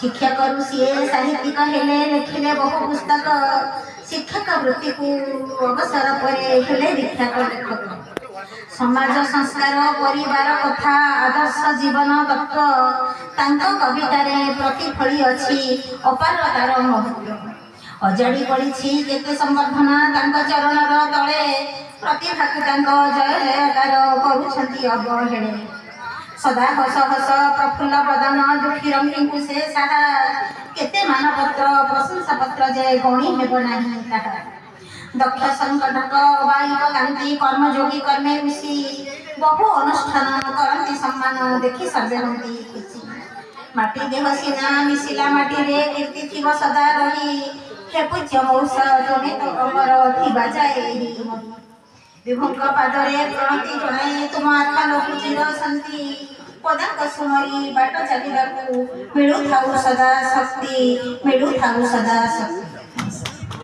ଶିକ୍ଷକରୁ ସିଏ ସାହିତ୍ୟିକ ହେଲେ, ଲେଖିଲେ ବହୁ ପୁସ୍ତକ। ଶିକ୍ଷକ ବୃତ୍ତିକୁ ଅବସର ପରେ ହେଲେ ବିଖ୍ୟାତ ଲେଖକ। ସମାଜ ସଂସ୍କାର, ପରିବାର କଥା, ଆଦର୍ଶ ଜୀବନ ତତ୍ତ୍ୱ ତାଙ୍କ କବିତାରେ ପ୍ରତିଫଳି ଅଛି ଅପାର ତାର ମହତ୍ତ୍ୱ। ଅଜାଡ଼ି ପଡ଼ିଛି କେତେ ସମ୍ବର୍ଦ୍ଧନା ତାଙ୍କ ଚରଣର ତଳେ, ପ୍ରତିଭାକୁ ତାଙ୍କ ଜୟ ଜୟକାର କରୁଛନ୍ତି ଅବହେଳେ। ସଦା ହସ ହସ ପ୍ରଫୁଲ୍ଲ ବଦନ, ଦୁଃଖୀ ରଙ୍ଗୀଙ୍କୁ ସେ ସାହା। କେତେ ମାନପତ୍ର ପ୍ରଶଂସା ପତ୍ର ଯେ ଗଣି ହେବ ନାହିଁ ତାହା। ଦକ୍ଷ ସଂଗଠକ ଅବାୟିକ କାନ୍ତି, କର୍ମଯୋଗୀ କର୍ମେ ଋଷି। ବହୁ ଅନୁଷ୍ଠାନ କରନ୍ତି ସମ୍ମାନ, ଦେଖି ସର୍ବେ ହୁଅନ୍ତି ଖୁସି। ମାଟି ଦେହ ସିନା ମିଶିଲା ମାଟିରେ, କୀର୍ତ୍ତି ଥିବ ସଦା ରହି। ହେ ପୂଜ୍ୟ ମଉସା, ତୁମେ ତ ଅମର ଥିବା ଯାଏ ଏହି ମହି। ବିଭୁଙ୍କ ପାଦରେ ପ୍ରଣତି ଜଣାଏ, ତୁମ ଆତ୍ମା ଲଭୁ ଚିର ଶାନ୍ତି। ପଦାଙ୍କ ସୁମରି ବାଟ ଚାଲିବାକୁ ମିଳୁଥାଉ ସଦା ଶକ୍ତି, ମିଳୁଥାଉ ସଦା ଶକ୍ତି।